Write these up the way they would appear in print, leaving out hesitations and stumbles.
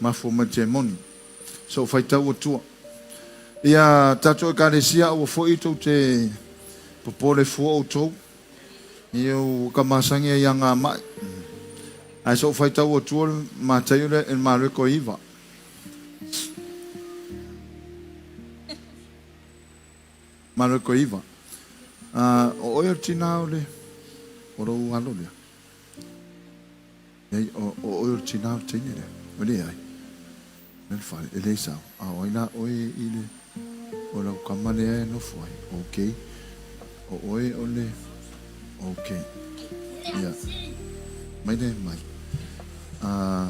mafua mai le temoni. Sa ou faitau atua. Ia tatou Ekalesia aua foi tou te popole fua outou i ou ka masani ai aga mai. Ae sa ou faitau atua le Mataio lea i le Mareko 9. Mareko 9. O oe o le tina o le o lou alo lea. Nei, o oe o le tina o le teine lea. Ua leai. Le fale, e le sao. A o ai la oe i le o lau kama lea e nofo ai. Ok. O oe o le Ok. Ia. Mai le mai.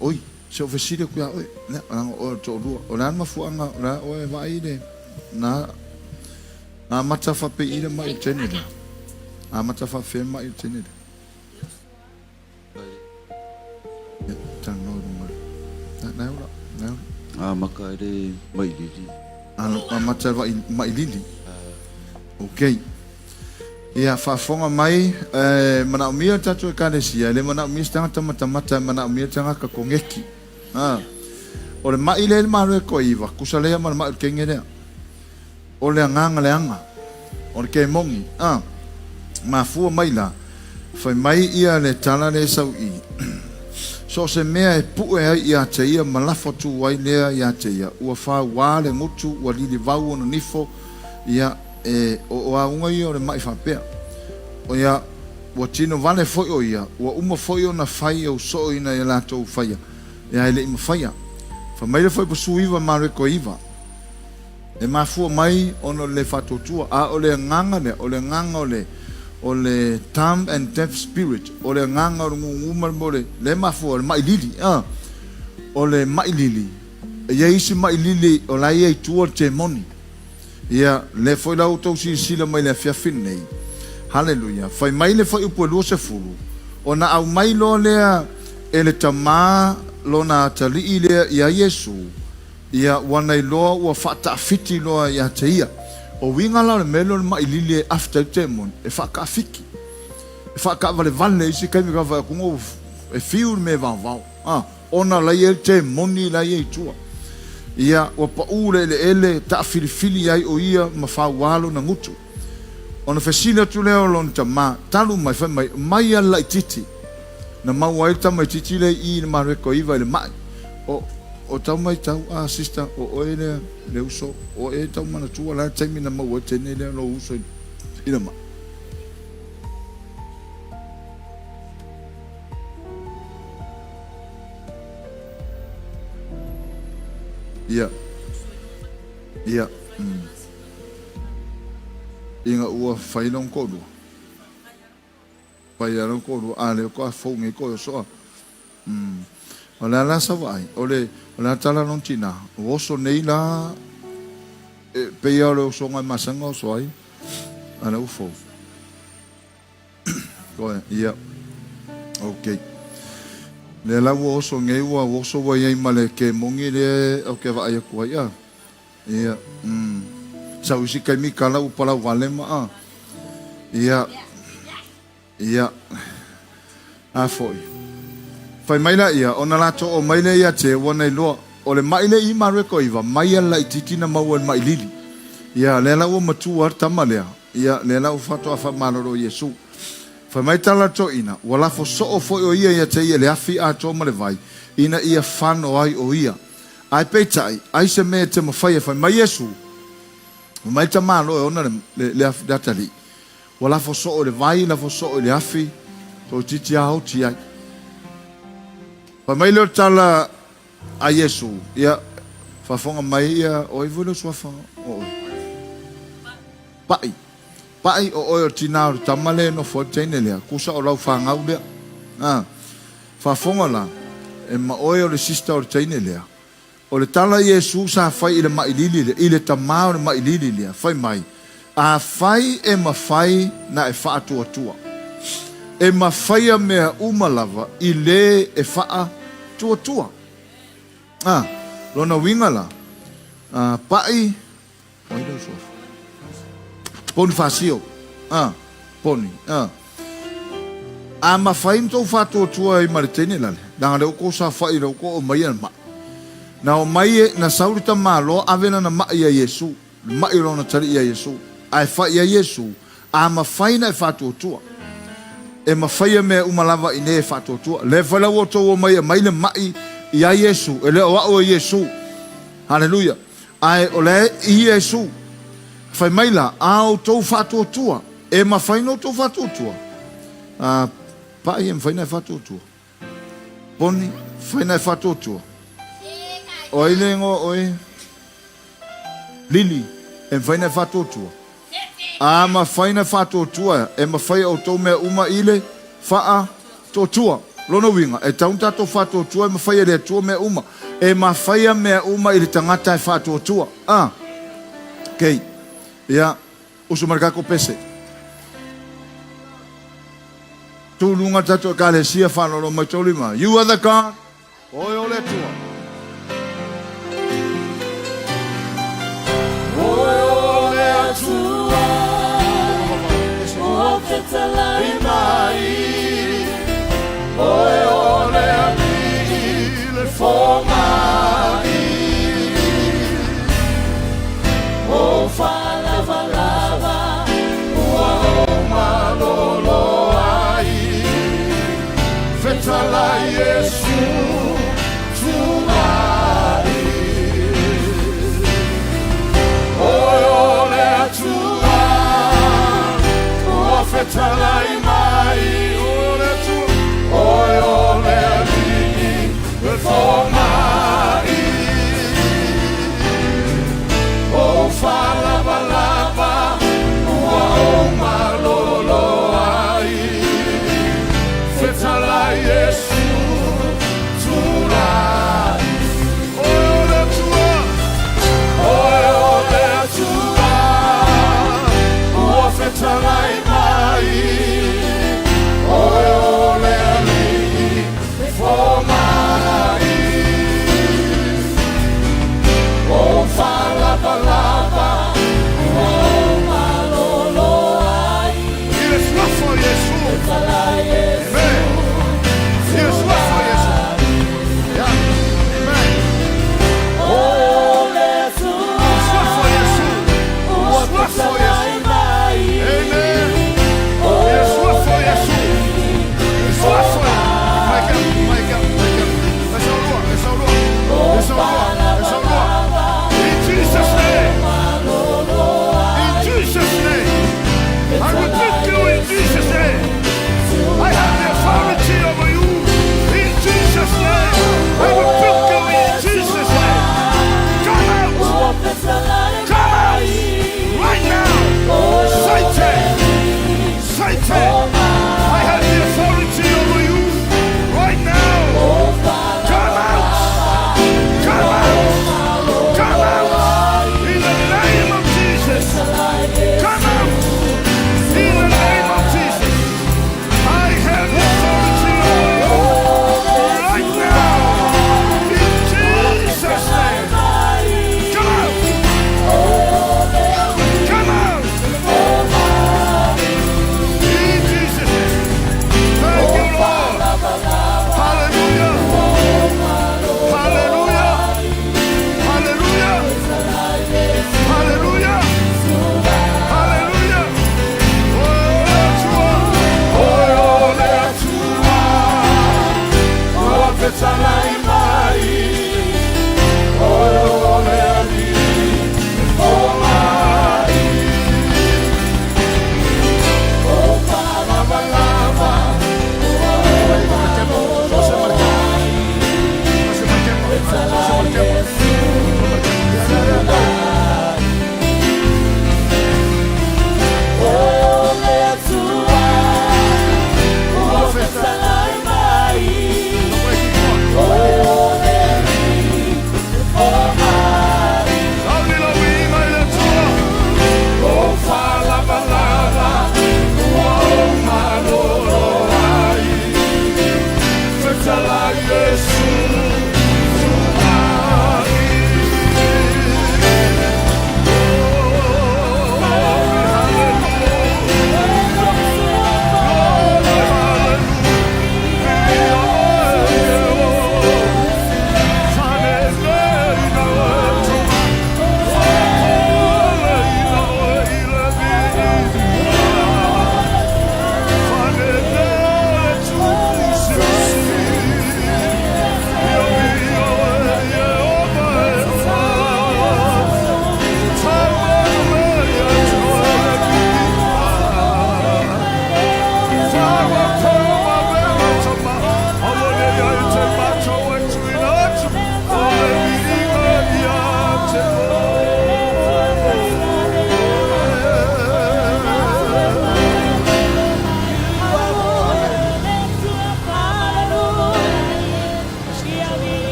Oi, se o fesili aku ia oe. Lea, leaga o oe o le toalua. O le a le mafuaaga o le a oe e vaai i le na na amata faapei i le mai o le teine lea. Amata faafefea mai o le teine lea. Amata i le mailili. Amata i le mailili. Ok. Ia, faafofoga mai, e manaomia le tatou Ekalesia, e le manaomia se tagata matamata, e manaomia le tagata kogeki. A. O le mai lea i le Malo e Toaiva, tusa lea ma le mai o le teine lea. O le agaga leaga, o le kemoni, a mafua mai la, fai mai ia le tala lea e sau i i, So o se mea e puʻe ai ia te ia ma lafo atu ai lea ia te ia, ua fauā le gutu, ua lilivau ona nifo, ia, e, o, o auga ia o le maʻi faapea. O ia, ua tino vale foi o ia, ua uma foi ona fai ou soo ina ia latou faia, ia e le i mafaia. Fai mai le foi pasu iva Mareko 9. E mafua mai ona o le le faatuatua, a o le agaga lea, o le agaga o le, o le dumb and deaf spirit, o le agaga o le gugu ma le mea o le, lea e mafua, o le mai lili, a. O le mai lili, e i ai isi mai lili o la e i ai i tua le temoni. Ia, lea foi la ua outou silasila mai i le afiafi lenei. Haleluia. Fai mai le fuaiupu e 20, ona aumai loa lea e le Tama lona atalii lea iā Iesu, Ia, ua na iloa ua faataafiti loa ia te ia. O uiga la o le mea lea o le maʻi lili e after ai te moni, e faataafiki. E faataavalevale isi taimi ka fai atu ua e fiu le mea e vaovao, a, ona la i ai le temoni la i ai i tua. Ia, ua paʻu le eleele, taafilifili ai o ia ma fauā lona gutu. Ona fesili atu lea o lona tamā, talu mai, fai mai, mai a le laitiiti. Na maua ai le tamaitiiti lea i i le Mareko 9 i le maʻi. O, o tau maitau, a, sister, o oe lea, le uso, o oe e tau manatua la le taimi na maua ai le teine lea lou uso i, i le maʻi. Ia. Ia. Mm. Ina ua fai lona toalua. Fai lona toalua, a lea faatoa fou nei toe oso a. Mm. O le a la sau vaai, o le, o le a tala lona tina, o oso nei la, e pei lava o le osoga e masani ona oso ai, a lea ua fou. Koe, ia. Ok. Lea la ua oso nei, ua oso ua i ai ma le kemoni lea ou te vaai atu ai, a. Ia, mm. Sau isi taimi kala ua palau vale ma a. Ia. Ia. A foi. Fai mai la ia, ona latou o mai lea ia te, ua nei loa. O le mai le i Mareko 9, mai a le laitiiti na maua i le mai lili. Ia, lea la ua matua le tama lea. Ia, lea la ua faatoa faamalolo Iesu. Fai mai tala toeaina, ua lafo soo foi o ia ia te ia le afi atoa ma le vai, ina ia fano ai o ia. Ae peitai, ai se mea e te mafai e fai mai Iesu, fai mai tamāloa e ona le, le, le, le atalii, ua lafo soo i le vai, lafo soo i le afi, toeitiiti a oti ai. Fai mai lea o le tala a Iesu, ia, faafofoga mai ia, o ai foi lou suafa o oe? Paʻi. Paʻi, o oe o le tinā o le tama lea e nofo ai le teine lea, kusa o lau fanau lea. A, faafofoga la, e ma oe o le sister o le teine lea. O le tala a Iesu sa fai i le maʻi lili lea, i le tamā o le maʻi lili lea, fai mai, Afai e mafai na e faatuatua. E mafaia mea uma lava i lē e faatuatua. A, lona uiga la, a, paʻi, O ai lou suafa? Ponifasio. A, Poni. A. A mafai na tou faatuatua ai ma le teine lale, leaga lea ua tou saofai, lea ua tou aumaia le mai. Na omai e, na sau le tamaloa ave lana ma'i ia Iesu, le ma'i o lona atalii ia Iesu. Ae fai i ai Iesu, A mafai na e faatuatua. E mafaia mea uma lava i ne e faatuatua. Lea foi la ua outou omai e aumai le ma'i ia Iesu, e le o a'u e Iesu. Haleluia! Ae o lea i Iesu. Fai mai la, a outou faatuatua, e mafai na outou faatuatua. A, pa'i e mafai na e faatuatua. Poni, fai na e faatuatua. O ai le igoa o oe? Lili, e mafai na e faatuatua. A mafai na faatuatua, e mafai e outou mea uma i le faatuatua. Lona uiga, e tatau ona tatou faatuatua e mafai e le Atua mea uma. E mafaia mea uma i le tagata e faatuatua. A. Okay. Ia, usu mai le tatou pese. Tu luga le tatou ekalesia faalolo mai tou lima. You are the God. Oe o le Atua. Oe o le Atua, ua fetalai mai. Oe o le Alii, le fomai. O faalavalava, ua ou malolo ai. Fetalai Iesu, tu.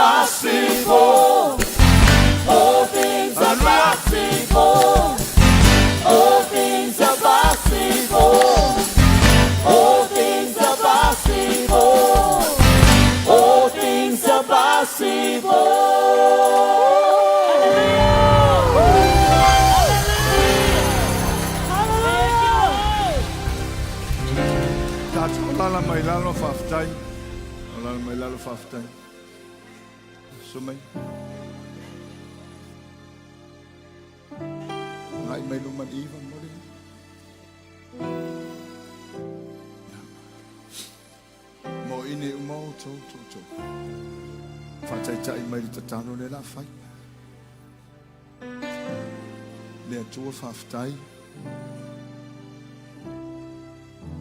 possible. All things are possible. All things are possible. All things are possible. All things are possible. Tatou lala mai lalo faafetai. O lala mai lalo faafetai. So mai. Ngai mai luma i iva mo le. Mo ine uma o tou tou tou. Faataitai mai le tatalo le la fai. Le Atua faafetai.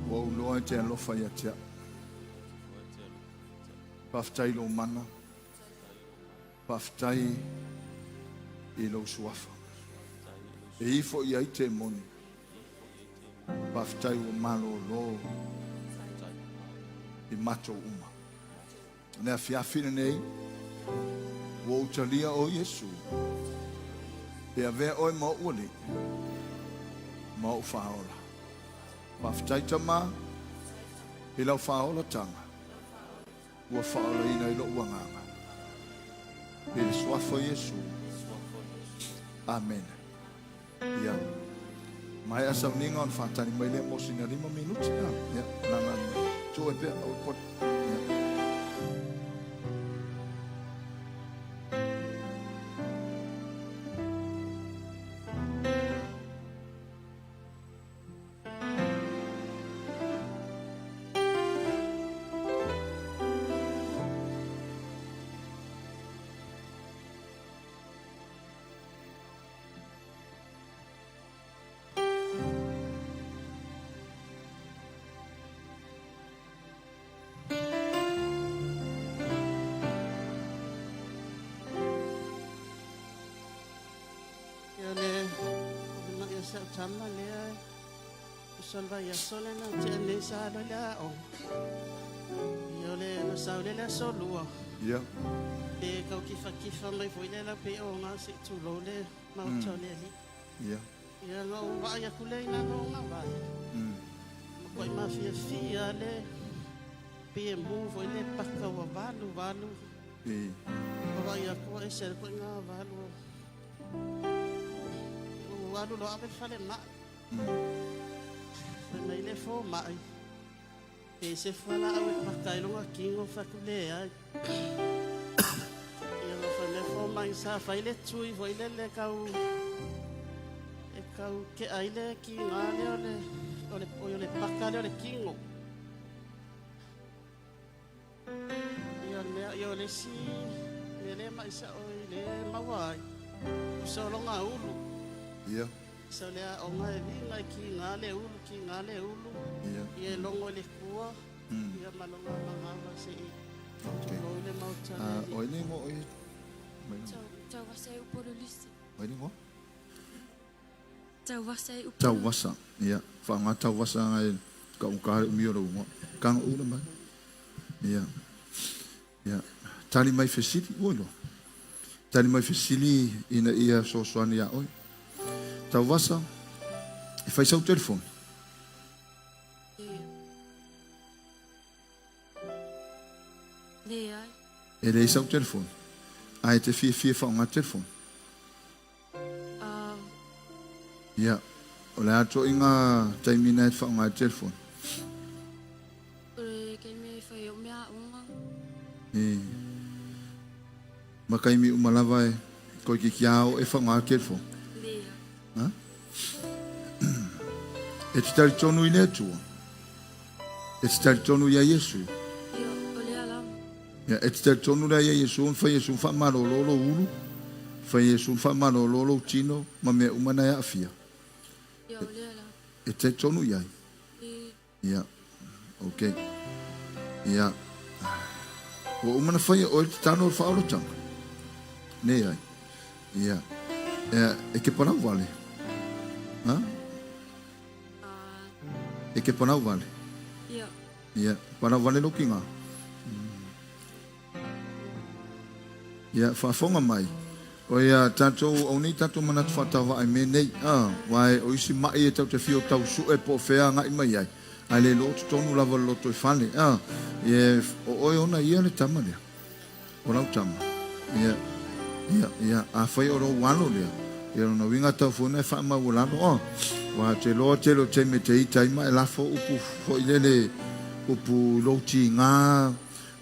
Ua ou loa e te alofa ia te au. Faafetai i lou mana. Faafetai i lou suafa. E ifo i ai te moni. Faafetai ua malōlō i matou uma. Le afiafi lenei, ua ou talia o Iesu, e avea oe ma ou alii, ma ou faaola. Faafetai Tama i lau faaolatanga ua faaolaina i lou agaga. I le suafa o Iesu. Amene. Ia. Maea sauniga ona faatali mai lea mo sina 5 minute. Ia, lana tuu e pea, au e pole. Ia. Ia le na ia sa tama lea usa le vaiaso lena ua tea nei sa alu ai le aoga. Ia o le na sau lea le aso lua. Ia. Pe tau kifakifa mai foi lea lau pei o ga se i tulou le maota o le alii. Ia. Ia na ou vaai atu lea i lalo o ga vae. Matuai mafiafia le pei e mu foi le paka ua valu valu. Vaai atu ua ese le ituaiga valu. Ua alu loa ave le falemai. Fai mai le fomai, e se fualaau e paka ai lona tino, fai atu leai. Ia na fai mai le fomai sa fai le tui foi lele tau e tau tea ai le kiga lea o le o le o le paka lea o le tino. Ia o le mea ia o le isi mea lea mai sao i le maua ai, usa o lona ulu. Ia. Usa o le aoga e viga i kiga le ulu, kiga le ulu. Ia. Ia e logo i le kua, ia ma lona magaga se i tulou i le maota le alii. O ai le igoa o ia? Tauasa e upu o le lusi. O ai le igoa? Tauasa e upu. Tauasa. Ia, whaanga tauasa ngai ka unka le umi o le ungoa. Kanga ula mai. Ia. Ia. Tali mai fesili, ua iloa. Tali mai fesili ina ia soasoani iā oe. Tauasa, e fai sau telefoni. Leai. E leai sau telefoni. Ae te fiafia e whaonga telefoni. Ia, o le a toʻiga taimi na e whaonga ai telefoni. O le kaimi e fai ai o mea aoga. E. Ma kaimi uma lava e koe ki kia ao e whaonga ai telefoni. Leai. Ha? E te tari tonu i le Atua. E te tari tonu ia Iesu. Ia, o lea lava. Ia, e te talitonu lea ia Iesu ona fai Iesu faamalolo lou ulu, fai Iesu faamalolo lou tino ma mea uma na e aafia. Ia, o lea lava. E te talitonu i ai? E. Ia, okay. Ia, ua uma na faia oe le tatalo o le faaolataga? Leai. Ia, e, e ke palau wale. Ha? E ke palau wale. Ia. Ia, palau wale lou ki ngā. Ia, faafofoga mai, o ia tatou, aua nei tatou manatu faatauvaa i mea nei, a, aua o isi ma'i e tatou te fia tau sue po o fea agai mai ai, ae le iloa o totonu lava o le lotoifale, a, ia, o oe ona ia le tama lea, o lau tama, ia, ia, ia, afai o lou alo lea, ia, lona uiga tau foi ona e faamaualalo, a, aua ou te iloa tele o taimi e te ita ai ma e lafo upu foi lele, upu i lou tiga,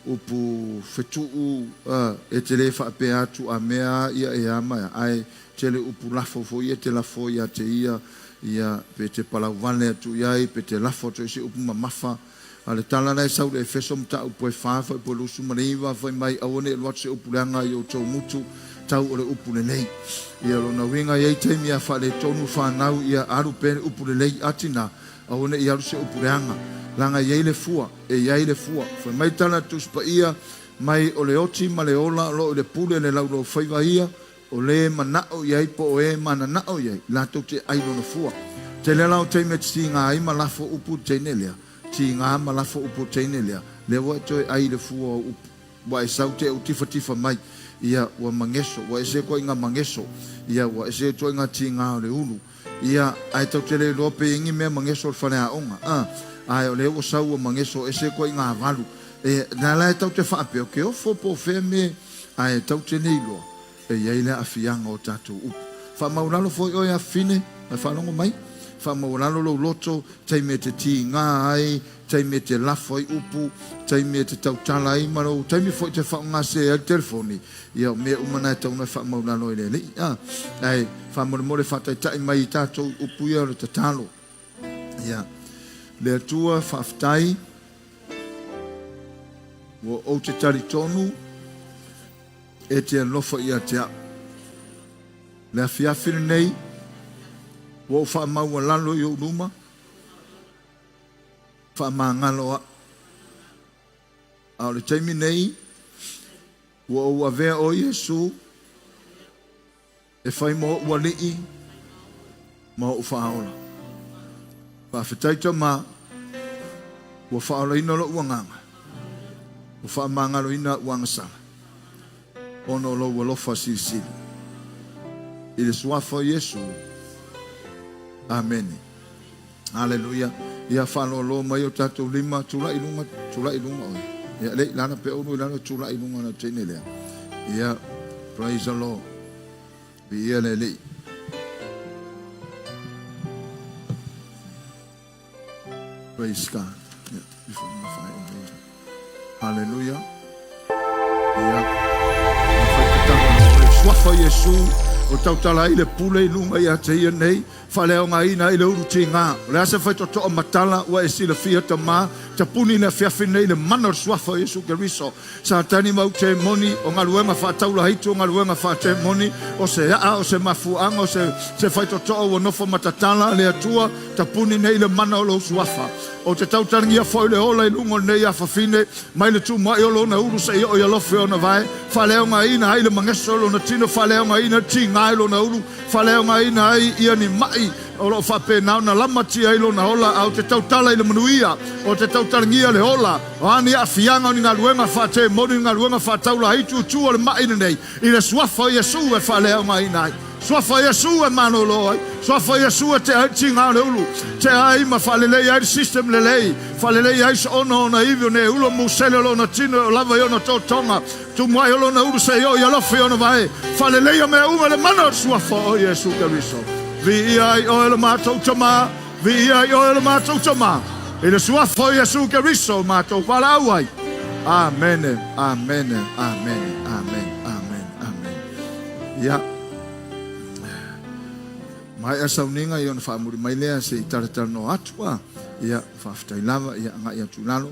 Upu fetuu, a, e te le faapea atu a mea a ia e a ma e a, ae tele upu lafo foi ia te lafo ia te ia, ia, pe te palau vale atu i ai, pe te lafo atu ai se upu mamafa. A le tala la e sau le Efeso mataupu e fa fai po 29, fai mai, Aua ne i alu atu se upu leaga i outou gutu, tau o le upu lelei. Ia, lona uiga, e i ai taimi a faaletonu fanau, ia alu pea le upu lelei, a tina, aua ne i alu se upu leaga, leaga e i ai le fua. E i ai le fua. Fai mai tala Tusi Paia mai o le oti ma le ola o lo o i le pule le laulau-faiva ia, o le e manao i ai po o e mananao i ai, latou te ai lona fua. Tele la o taimi e tiga ai ma lafo upu teine lea, tiga ma lafo upu teine lea, lea ua e toe ai i le fua o upu. Ua e sau te ou tifatifa mai, ia, ua mageso, ua ese ituaiga mageso, ia, ua ese ituaiga tiga o le ulu. Ia, ae tau te le iloa pe i ni mea mageso o le faleaoga, a, ae o lea ua sau ua mageso ese ituaiga valu. E, na la e tau te faapea, o ke ofo po o fea me, ae tau te le iloa, e i ai le aafiaga o tatou upu. Faamaulalo foi oe afafine, mai faalogo mai, faamaualalo lou loto, taimi e te tiga ai, taimi e te lafo ai upu, taimi e te tautala ai ma lou taimi foi e te faaaogase ai le telefoni, ia o mea uma na e tatau ona faamaulalo ai le Alii. A, ae faamolemole faataitai mai i tatou upu ia o le tatalo. Ia, le Atua faafetai, ua ou te talitonu e te alofa ia te au. Le afiafi lenei, ua ou faamaualalo i ou luma, faamagalo au. A o le taimi nei, ua ou avea oe Iesu e fai ma oʻu Alii ma oʻu Faaola. Faafetai Tama, ua faaolaina loʻu agaga, ua faamagaloina aʻu agasala, ona o lou alofa silisili. I le Suafa o Iesu. Amene. Aleluia. Ia faaloalo mai o tatou lima, tulai i luga, tulai i luga oe. Ia, lei, lana pe ulu i lalo, tulai i luga na teine lea. Ia, praise the Lord. Viia le Alii. Praise God. Ia, ifo na whae o lea. Hallelujah. Ia, na whai tatalo na o le suafa Iesu, o tautala ai le pule i luga ia te ia nei, faaleaogaina ai le ulu tiga. O le a se faitotoa matala ua e silafia Tama, tapuni le afiafi nei le mana o le suafa o Iesu Keriso. Satani ma utemoni, o galuega faataulahaitu, o galuega faatemoni, o se aa, o se mafuaaga, o se, se faitotoa ua nofo matatala le Atua, tapuni nei le mana o lou suafa. Ou te tautalagia foi le ola i luga o lenei afafine, mai le tumuai o lona ulu seia oo i alofi o ona vae, faaleaogaina ai le mageso o lona tino, faaleaogaina le tiga i lona ulu, faaleaogaina ai ia ni maʻi o lo o faapena ona lamatia ai lona ola, a ou te tautala i le manuia, ou te tautalagia le ola, o a ni aafiaga o ni galuega faatemoni, ni galuega faataula ai tutu o le maʻi lenei, i le Suafa o Iesu e faaleaogaina ai. Suafa o Iesu e malolo ai. Suafa o Iesu e tea ai le tiga o le ulu, tea ai ma faalelei ai le system lelei, faalelei ai se ono ona ivi o ne ulo musele o lona tino e o lava i ona totoga, tumu ai o lona ulu seia oo i alofa i ona vae, faaleleia mea uma i le mana o le Suafa o Iesu Keriso. Viia ai oe lo matou Tama, viia ai oe lo matou Tama, i le Suafa o Iesu Keriso matou valaau ai. Amene, amene, amene, amene, amene, amene. Ia. Maea sauniga ia ona faamuli mai lea se i talatalanoa atu a. Ia, faafetai lava, ia agai atu i lalo.